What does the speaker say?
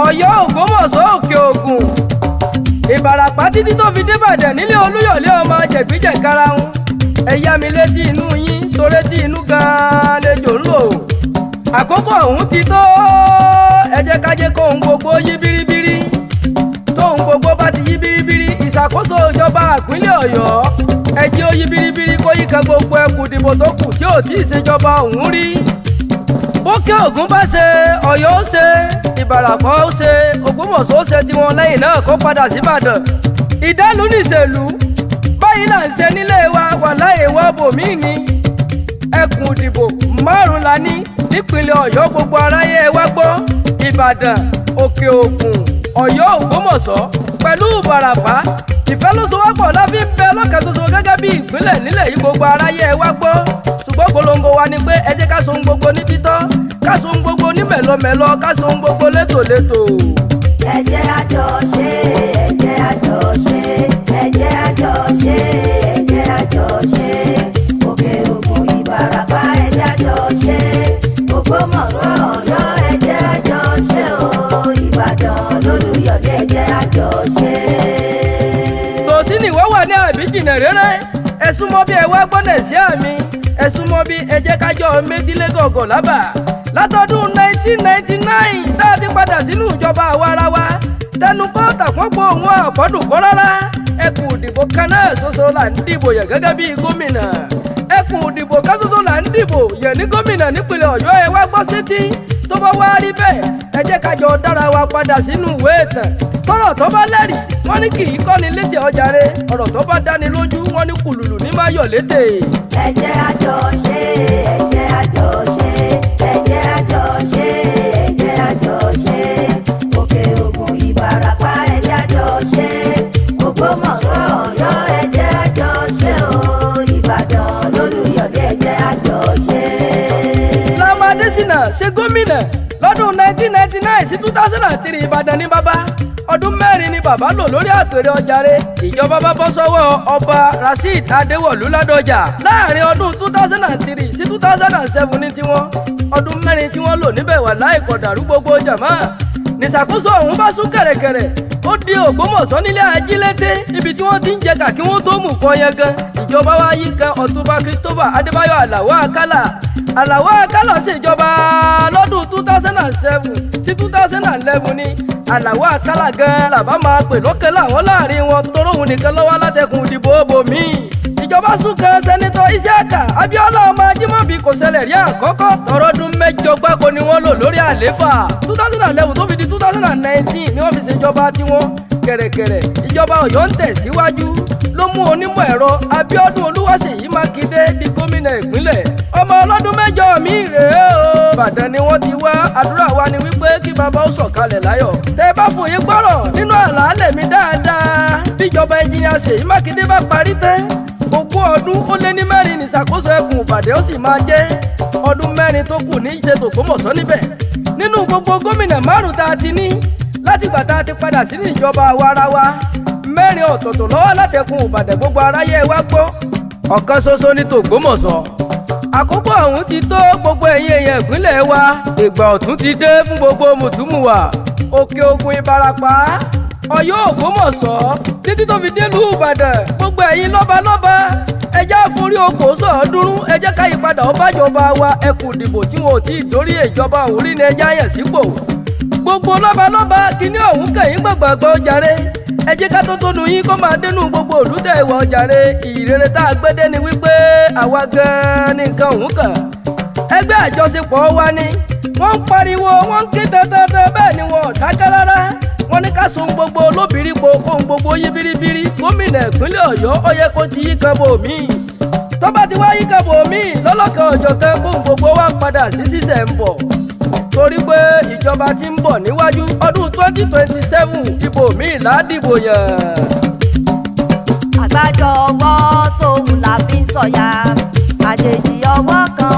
Ọ̀yọ́, Ògbómọ̀ṣọ́, Òkè Ògùn, Ìbàràpá, títí tó fi débàdàn nílé Olúyọ̀lé, ọmọ jẹ̀gbíjẹ̀ karahun. Ẹ yá mi létí inú yín, torí tí inú gan-an lejò ń lò. Àkókò ọ̀hún ti tó. Ẹ jẹ́ ká jẹ́ kóhun gbogbo yí bíríbírí. Tóhun gbogbo bá ti yí bíríbírí, ìṣàkóso ìjọba ìpínlẹ̀ Ọ̀yọ́, ẹ jẹ́ ó yí bíríbírí, kó yí kan gbogbo ẹkùn ìdìbò tó kù tí ò tí ì ṣèjọba ọ̀hún rí. Bókè Ògùn bá ṣe, Ọ̀yọ́ ó ṣe, Ìbàràpá ó ṣe, Ògbómọ̀ṣọ́ ó ṣe tiwọn, lẹ́yìn náà kó padà síbàdàn. Ìdálù nìṣèlú báyìí là ń ṣe nílé wa wà láyé wa bòmíì ní. Ẹkùn ìdìbò 5 la ní nípínlẹ̀ Ọ̀yọ́. Gbogbo aráyé, ẹ wá gbọ́: Ìbàdàn, Òkè Ògùn, Ọ̀yọ́, Ògbómọ̀ṣọ́ pẹ̀lú Ìbàràpá. Ìfẹ́ ló so wá pọ̀ láfi ń bẹ lọ́kàn ṣoṣo gẹ́gẹ́ bí ìpínlẹ̀ nílẹ̀ yìí. Gbogbo aráyé, ẹ wá gbọ́. Ṣùgbọ́n polongo wa ni pé ẹ jẹ́ ká so ohun gbogbo ní títọ́, ká so ohun gbogbo ní mẹ̀lọmẹ̀lọ, ká so ohun gbogbo létòlétò. Ẹ jẹ́ a jọ ṣe, ẹ jẹ́ a jọ ṣe, ẹ jẹ́ a jọ ṣe, ẹ jẹ́ a jọ ṣe. Òkè Ògùn, Ìbàràpá, ẹ jẹ́ a jọ ṣe. Ògbómọ̀ṣọ́, Ọ̀yọ́, ẹ jẹ́ a jọ ṣe o. Ìbàdàn lólùyọ̀lé, ẹ jẹ́ a jọ ṣe. Tòsí nìwọ́ wà ní àbí jìnnà réré? Ẹ súnmọ́ bí, ẹ wá gbọ́nà sí àmì. Ẹ súnmọ́ bí, ẹ jẹ́ kájọ́ méjìlé gọ̀gọ̀ lábà. Látọdún 1999 tá a ti padà sínú ìjọba àwa ara wa, tẹnu kọ́ tàpọ́npọ̀ òun àpọ́dùn kọ́ rárá. Ẹkùn ìdìbò kan náà ṣoṣo là ń dìbò yẹn gẹ́gẹ́ bí gómìnà. Ẹkùn ìdìbò kan ṣoṣo là ń dìbò yẹn ní gómìnà nípìnlẹ̀ Ọ̀yọ́. Ẹ wá gbọ́ sétí. Tó bá wá rí bẹ́ẹ̀, ẹ jẹ́ kájọ dára wa padà sínú ìwé ìtàn. Tọ́rọ̀ tó bá lẹ́rìí, wọ́n ní kì í kọ́ni létè ọjàre. Ọ̀rọ̀ tó bá dáni lójú, wọ́n ní kùlùlù ní má yọ̀ létè. Ẹ jẹ́ a jọ ṣe, ẹ jẹ́ a jọ ṣe, ẹ jẹ́ a jọ ṣe, ẹ jẹ́ a jọ ṣe. Òkè Ògùn, Ìbàràpá, ẹ jẹ́ a jọ ṣe. Ògbómọ̀ṣọ́, Ọ̀yọ́, ẹ jẹ́ a jọ ṣe o. Ìbàdàn lólùyọ̀lé, ẹ jẹ́ a jọ ṣe. Lam Adésínà ṣe gómìnà lọ́dún 1999 sí 2003. Ìbàdàn ní bàbá. Ọdún 4 ni bàbá lò lórí àpèrè ọjàre. Ìjọba bá bọ́ sọ́wọ́ Ọba Rasheed Adéwọ̀lú Ládọjà láàrin ọdún 2003 sí 2007 ní tiwọn. Ọdún 4 tí wọ́n lò níbẹ̀ wà láì kọ̀dàrú. Gbogbo jàmá nìṣàkóso ọ̀hún bá sún kẹ̀rẹ̀kẹ̀rẹ̀, ó di Ògbómọ̀ṣọ́ nílé Ajílété, ibi tí wọ́n ti ń jẹ kà kí wọ́n tó mú kọ́ yẹn gan. Ìjọba wa yí kan Ọ̀túnba Christopher Adébáyọ̀ Àlàó Àkàlà. Àlàó Àkàlà ṣèjọba lọ́dún 2007 sí 2011 ní. Àlàó Àkàlà gan làbá máa pè lókè láwọn láàrin wọn, torí òun nìkan lọ́wọ́ alátẹ̀kùn ìdìbò bòmíì. Ìjọba sún kan Senator Isiaka Abiola ọmọ Ajímọ̀bí. Kò ṣẹlẹ̀ rí àkọ́kọ́ tọrọdún 8 gbáko ni wọ́n lò lórí àlééfà. 2011 tó fi di 2019 ni wọ́n fi ṣèjọba tiwọn. Kẹ̀rẹ̀kẹ̀rẹ̀, ìjọba Ọ̀yọ́ ń tẹ̀síwájú, ló mú onímọ̀ ẹ̀rọ Abíọ́dún Olúwaṣèyí Mákindé di gómìnà ìpínlẹ̀. Ọmọ ọlọ́dún 8 mi rèé o. Ìbàdàn ni wọ́n ti wá. Àdúrà wa ni wípé kí bàbá ó sọ̀kalẹ̀ láyọ̀. Tẹ́ bá fòye gbọ́rọ̀ nínú àlàálẹ̀ mi dáadáa, bíjọba ẹnjìnìà Ṣèyí Mákindé bá parí tán, 24 ọdún níṣàkóso ẹkùn Ìbàdàn, ó sì máa jẹ́ ọdún 4 tó kù ní ìṣètò Ògbómọ̀ṣọ́ níbẹ̀. Nínú gbogbo gómìnà 5 tá a ti ní látìgbà tá a ti padà sínú ìjọba àwa ara wa, 4 ọ̀tọ̀ọ̀tọ̀ lọ́wọ́ látẹ̀kùn Ìbàdàn. Gbogbo aráyé, wa gbọ́, ọ̀kan ṣoṣo ní tògbómọ̀ṣọ́. Àkókò ọ̀hún ti tó. Gbogbo ẹ̀yin èèyàn ìpínlẹ̀ wa, ìgbà ọ̀tún ti dé fún gbogbo mùtúmùwà. Òkè Ògùn, Ìbàràpá, Ọ̀yọ́, Ògbómọ̀ṣọ́, títí tó fi délùú Ìbàdàn, gbogbo ẹ̀yin lọ́balọ́ba, ẹ jẹ́ àforí okòó sọ̀ọ́dúnrún. Ẹ jẹ́ ká yípadà ó bájọba wa. Ẹkùn ìdìbò tí wọn ò tí ì dórí ìjọba òun rí ni ẹ jẹ́ àyàn sípò. Gbogbo lọ́balọ́ba, kíní ọ̀hún kẹ̀yìn gbọ̀ngbọ̀ngbọ̀ jàre. Ẹ jẹ́ ká tó tónu yín kó máa dénú gbogbo òlútẹ̀ ìwà ọ̀jàre. Ìrere tá a gbé dé ni wípé àwa gan-an ní nǹkan òun kàn. Ẹgbẹ́ àjọṣepọ̀ wa ni wọ́n ń pariwo, wọ́n ń ké dandandan, bẹ́ẹ̀ ni wọn ò dákẹ́ rárá. Wọ́n ní ká so gbogbo olóbìrípo, kóhun gbogbo yí bíríbírí. Gómìnà ìpínlẹ̀ Ọ̀yọ́, ó yẹ kó ti yí kan bò míì. Tó bá ti wá yí kan bò míì lọ́lọ́kan ọ̀jọ̀kan, kóhun gbogbo wá padà sí sísẹ̀ ń bọ̀, torí pé ìjọba tí ń bọ̀ níwájú ọdún 2027, ìbò míì ládìbò yàn. Àgbájọ ọwọ́ sóhun la fi ń sọ̀yà, àjèjì ọwọ́ kan.